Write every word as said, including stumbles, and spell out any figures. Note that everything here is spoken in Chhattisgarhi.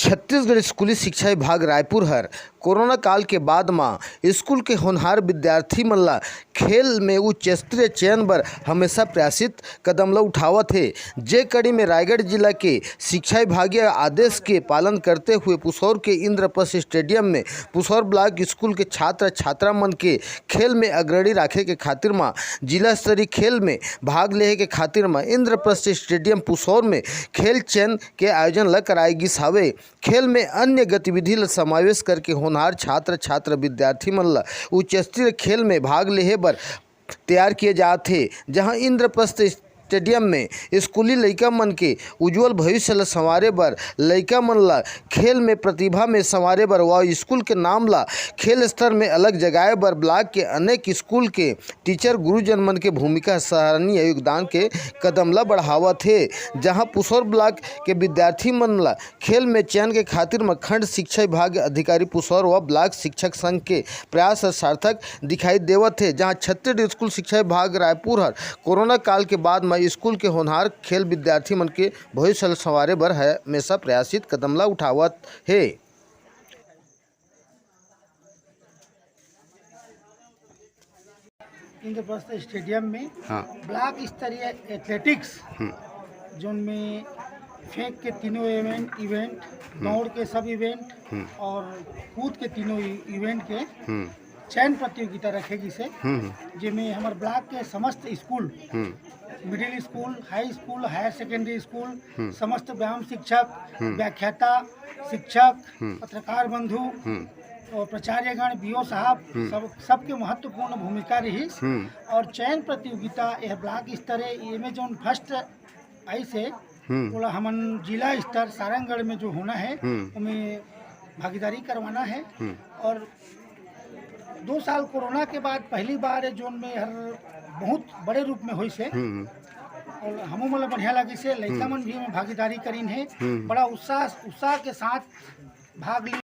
छत्तीसगढ़ स्कूली शिक्षा विभाग रायपुर हर कोरोना काल के बाद म स्कूल के होनहार विद्यार्थी मन ला खेल में उच्च स्तरीय चयन बर हमेशा प्रयासित कदम ला उठावत हे। जे कड़ी में रायगढ़ जिला के शिक्षा विभागीय आदेश के पालन करते हुए पुसौर के इंद्रप्रस्थ स्टेडियम में पुसौर ब्लॉक स्कूल के छात्र छात्रा मन के खेल में अग्रणी राखे के खातिर म जिला स्तरीय खेल में भाग लेहे के खातिर म इंद्रप्रस्थ स्टेडियम पुसौर में खेल चयन के आयोजन ला कराए गिस हावे। खेल में अन्य गतिविधि ल समावेश करके होनहार छात्र छात्र विद्यार्थी मन ल उच्च स्तरीय खेल में भाग लेहे बर तैयार किए जात हे, जहां इंद्रप्रस्थ स्टेडियम में स्कूली लइका मन के उज्जवल भविष्य ल संवारे बर, लइका मन ल खेल में प्रतिभा में संवारे बर व स्कूल के नाम ल खेल स्तर में अलग जगाए बर ब्लॉक के अनेक स्कूल के टीचर गुरुजन मन के भूमिका सराहनीय योगदान के कदम ल बढ़ावत हे, जहां पुसौर ब्लॉक के विद्यार्थी मन ल खेल में चयन के खातिर म खंड शिक्षा विभाग अधिकारी पुसौर व ब्लॉक शिक्षक संघ के प्रयास ह सार्थक दिखाई देवत हे, जहां छत्तीसगढ़ स्कूल शिक्षा विभाग रायपुर हर कोरोना काल के बाद म स्कूल के होनहार खेल विद्यार्थी मन के भविष्य ल संवारे बर हमेशा प्रयासित कदम ला उठावत हे। इंद्रप्रस्थ स्टेडियम में हाँ। ब्लॉक स्तरीय एथलेटिक्स, हम्म। जोन में फेंक के तीनों इवेंट, इवेंट, हम्म। दौड़ के सब इवेंट हम्म। और कूद के तीनों इ-, इवेंट के हम्म। चयन प्रतियोगिता रखे गिस हे, हम्म। जेमे हमर ब्लॉक के समस्त स्कूल, हम्म। Middle school, high school, higher secondary school, हम्म। समस्त व्यायाम शिक्षक, हम्म। व्याख्याता शिक्षक, हम्म। पत्रकार बंधु हम्म। और प्राचार्यगण, बीओ साहब, हम्म। सब, सबके महत्वपूर्ण भूमिका रहिस। हम्म। और चयन प्रतियोगिता यह ब्लॉक स्तर हे, एमे जोन फर्स्ट आइस हे, हम्म। ओला हमन जिला स्तर सारंगढ़ में जो होना है, हम्म। ओमे भागीदारी करवाना है। हम्म। और दो साल कोरोना के बाद पहली बार ये जोन में हर बहुत बड़े रूप में होइस हे। हम्म। और हमू मन ला बढ़िया लगिस हे, लइका हम्म। मन भी एमे भागीदारी करिन हे। हम्म। बड़ा उत्साह, उत्साह के साथ भाग ली।